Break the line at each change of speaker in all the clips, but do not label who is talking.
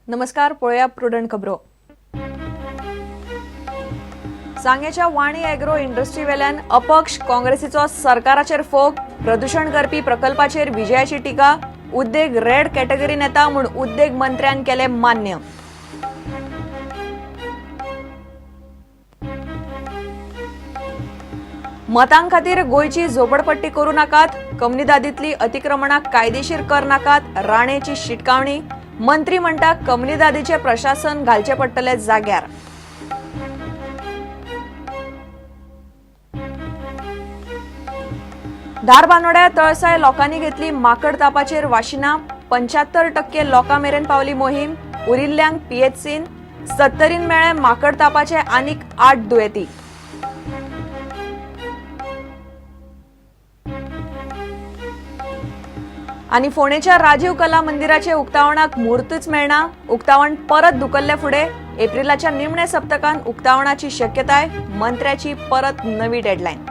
नमस्कार, पळोवया प्रुडंट खबरो. सांगेच्या वाणी एग्रो इंडस्ट्री वेल्यान अपक्ष काँग्रेसीचो सरकाराचेर फोग. प्रदूषण करपी प्रकल्पाचेर विजयाची टिका. उद्देग रेड कॅटेगरीन येता म्हूण उद्देग मंत्र्यान केले मान्य. मतां खातीर गोंयची झोपडपट्टी करूं नाकात, कमनिदादींतली अतिक्रमणां कायदेशीर कर नाकात, राणेची शिटकावणी. मंत्री म्हणटा कमनिदादीचें प्रशासन घालचें पडटलें जाग्यार. धारबांदोड्या तळसाय लोकांनी घेतली माकड तापाचेर वाशिना. 75% लोकां मेरेन पावली मोहीम. उरिल्ल्यांक पीएचसीन. 70 मेळ्ळे माकड तापाचे आनीक 8 दुयेंती. आनी फोंडेच्या राजीव कला मंदिराचे उक्तावणाक मुहूर्तच मेळना. उक्तावण परत धुकल्ले फुडें एप्रिलाच्या निमण्या सप्तकान उक्तावणाची शक्यताय. मंत्र्याची परत नवी डेडलायन.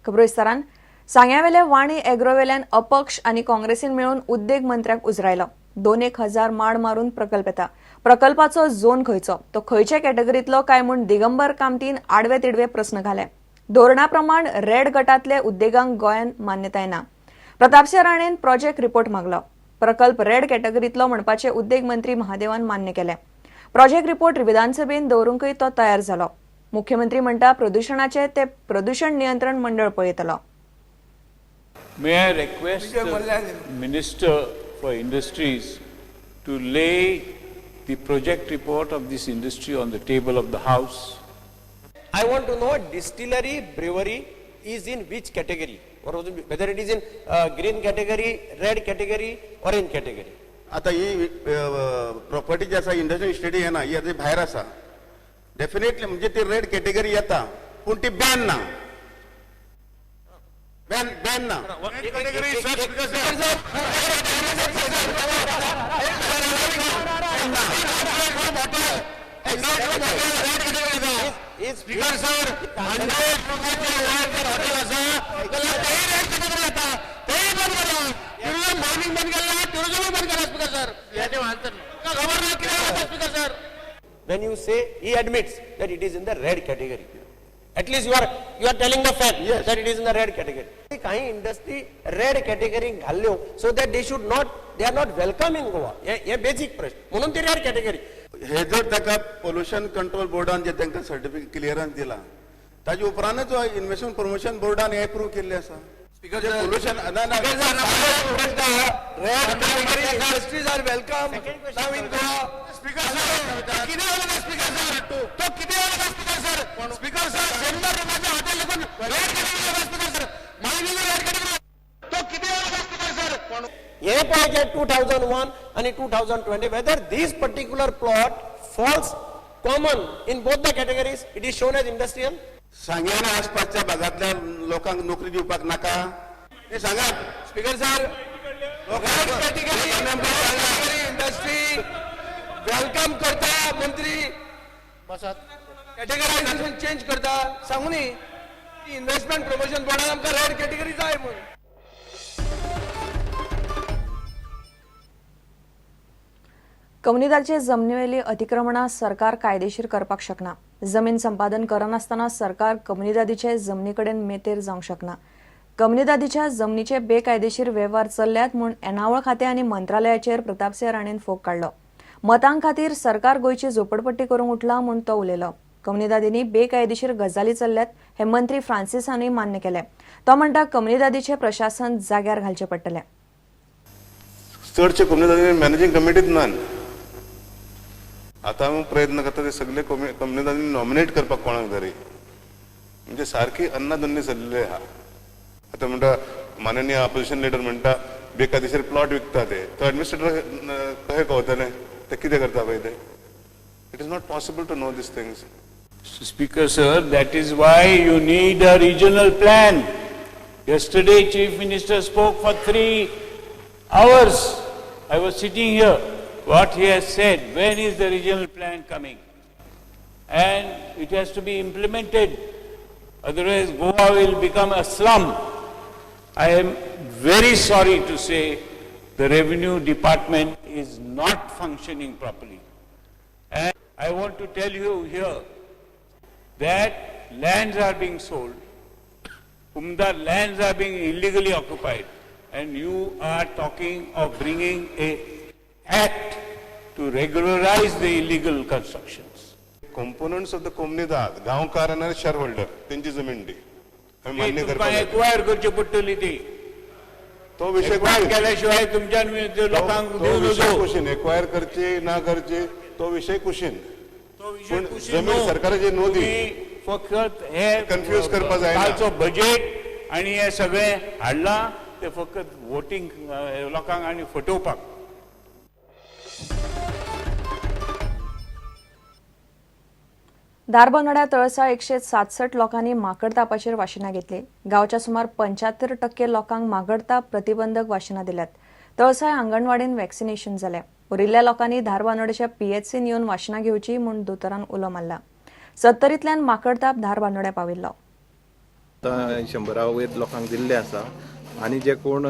खबरो विस्तारान. सांग्यावेले वाणी एग्रोवेल्यान अपक्ष आनी काँग्रेसीन मेळून उद्देग मंत्र्याक उजरायलो. 2-1 हजार माड मारून प्रकल्प येता. प्रकल्पाचो झोन खंयचो, तो खंयच्या कॅटेगरीतलो काय म्हूण दिगंबर कामतीन आडवे तिडवे प्रस्न घाले. धोरणा प्रमाण रेड गटांतले उद्देगांक गोंयान मान्यताय ना. प्रतापसिंह राणेन प्रोजेक्ट रिपोर्ट मागलो. प्रकल्प रेड कॅटेगरीतलो म्हणपाचें उद्देग मंत्री महादेवान मान्य केलें. प्रोजेक्ट रिपोर्ट विधानसभेन दवरूंकय तो तयार जालो. मुख्यमंत्री म्हणटा प्रदुशणाचे ते प्रदूषण नियंत्रण मंडळ पळयतलो.
May I request the Minister for Industries to lay the project report of this industry on the table of the House?
I want to know distillery, brewery is in which category, or whether it is in green category, red category, orange category.
आता ही property जी आसा, industrial इस्टेटी येना, ही आतां भायर आसा. Definitely म्हणजे ती red category येता, पूण ती बॅन ना, बॅन बॅन ना.
Is
speaker sir, 100 रुपयाचे वयर जर हॉटेल आसा जाल्यार तेय रेड कॅटेगरी येता. तेय बंद करा. टुरिझम मायनिंग बंद केला, टुरिझमूय बंद करा स्पीकर सर. तुका खबर ना कितें जाता speaker sir.
When you say he admits that it is in the red category. At least you are telling the fact that it is in the red category. काही इंडस्ट्री रेड कॅटेगरी घाल्ल्यो so that they should not, they are not welcome in Goa. हे हे basic प्रश्न म्हणून ती red category.
हे जर ताका पोल्युशन कंट्रोल बोर्डान जे तांकां सर्टिफिकेट क्लियरन्स दिला, ताजे उपरांतच इन्व्हेस्टमेंट प्रमोशन बोर्डान हे एप्रूव केल्ले आसा. पोल्युशन ना ना.
Red category industries are welcome now in Goa. Speaker sir, कितें उलयता स्पीकर सर? तो कितें उलयता स्पीकर सर? स्पीकर सर, 100 रुपयाचे हॉटेल देखून रेड कॅटेगरी येता speaker sir. Mining red category. तो कितें उलयता स्पीकर सर?
हे पळय, 2001 आणि 2020, whether this particular plot falls common in both the categories, it is shown as industrial.
सांग्या आनी आसपासच्या भागांतल्या लोकांक नोकरी दिवपाक नाका ते सांगात.
Speaker sir, red category industry welcome करता मंत्री, कॅटेगरायझेशन चेंज करता. सांगू न्ही इन्व्हेस्टमेंट प्रमोशन बोर्डान आमकां रेड कॅटेगरी जाय म्हूण.
कम्युनिदाचे जमनीवेली अतिक्रमणां सरकार कायदेशीर करपाक शकना. जमीन संपादन करनासतना सरकार कम्युनिदादीचे जमनी कडेन मेतेर जावंक शकना. कम्युनिदादीच्या जमनीचे बेकायदेशीर वेव्हार चल्ल्यात म्हूण येणावळ खातें आनी मंत्रालयाचेर प्रतापसिंह राणेन फोग काडलो. मतां खातीर सरकार गोंयची झोपडपट्टी करूंक उठला म्हूण तो उलयलो. कम्युनिदादींनी बेकायदेशीर गजाली चल्ल्यात हे मंत्री फ्रांसिसानूय मान्य केले. तो म्हणटा कम्युनिदादीचें प्रशासन जाग्यार घालचें पडटलें.
चडशे कम्युनिदादी मॅनेजींग कमिटीत ना. आतां हांव प्रयत्न करता ते सगळे कम्युनिदादी नॉमिनेट करपाक कोणाक तरी. म्हणजे सारकी अन्नाधुन्नी चल्लेली आहा. आतां म्हणटा माननीय ऑपोजिशन लिडर म्हणटा बेकायदेशीर प्लॉट विकता ते. तो एडमिनिस्ट्रेटर कशें कळतलें ते कितें करता पळय ते? It is not possible to know these things.
Speaker sir, that is why you need a regional plan. Yesterday, Chief Minister spoke for 3 hours. I was sitting here. What he has said, when is the regional plan coming? And it has to be implemented. Otherwise Goa will become a slum. I am very sorry to say the revenue department is not functioning properly. And I want to tell you here that lands are being sold, Umda lands are being illegally occupied, and you are talking of bringing a act to regularize the illegal constructions.
Components of the Comunidade गांवकार आनी share holder तेंची जमीन ती आमी मान्य
तुमकां
करपाक जाय.
Acquire करची पडटली ती.
तो विशय
एक्वायर केल्या शिवाय तुमच्यान लोकांक
तो
दिवं
विशय
नजो.
कुशीन, एक्वायर करची ना करची तो विशय कुशीन.
तो विशय
पूण
कुशीन
जमीन
न्हू.
सरकाराची न्हू ती.
तुमी फकत हे
Confuse करपा जायना.
कालचो बजेट आनी हे सगळें हाडलां ते फकत वोटींग लोकांक आनी फटोवपाक.
धारबांदोड्या तळसाळ 167 लोकांनी माकडतापाचेर वाशिनां घेतली. गांवच्या सुमार 75% लोकांक माकडताप प्रतिबंधक वाशिनां दिल्यात. तळसाळ आंगणवाडीन वॅक्सिनेशन जालें. उरिल्ल्या लोकांनी धारबांदोड्याच्या पीएचसीन येवन वाशिनां घेवची म्हूण दोतोरान उलो मारला. सत्तरींतल्यान माकडताप धारबांदोड्या पाविल्लो.
आतां 100 वयर लोकांक दिल्ले आसा आनी जे कोण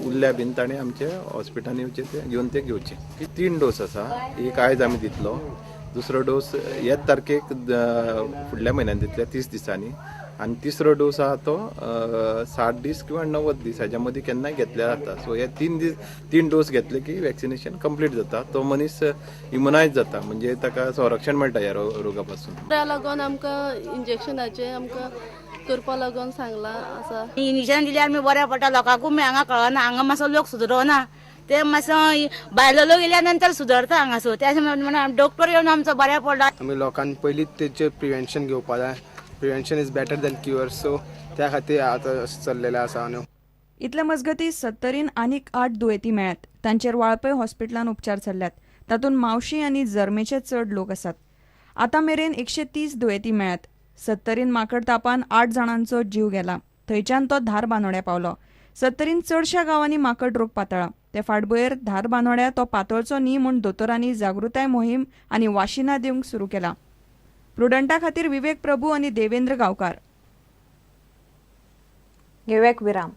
उरल्या बीन ताणें आमचे हॉस्पिटलान येवचे, ते घेवन ते घेवचे. 3 डोस आसा, एक आयज आमी दितलो, दुसरो डोस ह्याच तारखेक फुडल्या म्हयन्यान दितले 30 दिसांनी, आनी तिसरो डोस आहा तो 60 दीस किंवा 90 दीस हाज्या मदीं केन्नाय घेतल्यार जाता. सो हे 3 डोस घेतले की वॅक्सिनेशन कंप्लीट जाता, तो मनीस इम्युनायज जाता, म्हणजे ताका संरक्षण मेळटा ह्या रोगा पासून.
त्या लागून आमकां इंजेक्शनाचें आमकां करपा लागून सांगलां आसा.
इंजेक्शन दिल्यार आमी बऱ्या पडटा, लोकांकूय हांगा कळना, हांगा मातसो लोक सुदरना, ते मातसो भायलो लोक येयल्या नंतर सुदरता हांगासर. त्या म्हणून डॉक्टर येवन आमचो बऱ्या पडला.
आमी लोकांनी पयलींच तेचेर प्रिवेन्शन घेवपा जाय. Prevention is better than cure, so त्या खातीर आतां अशें चल्लेलें आसा. न्हू
इतले मजगतीं सत्तरीन आनीक 8 दुयेंती मेळ्ळ्यात. तांचेर वाळपय हॉस्पिटलान उपचार चल्ल्यात. तातूंत मावशी आनी जर्मेचे चड लोक आसात. आतां मेरेन 130 दुयेंती मेळ्ळ्यात. सत्तरीन माकडतापान 8 जाणांचो जीव गेला. थंयच्यान तो धारबांदोड्या पावलो. सत्तरीन चडश्या गांवांनी माकड रोग पातळा. ते फाटभुंयेर धारबांदोड्या तो पातळचो न्ही म्हूण दोतोरांनी जागृताय मोहीम आनी वाशिनां दिवंक सुरू केला. प्रुडंटा खातीर विवेक प्रभू आनी देवेंद्र गांवकार. घेवया एक विराम.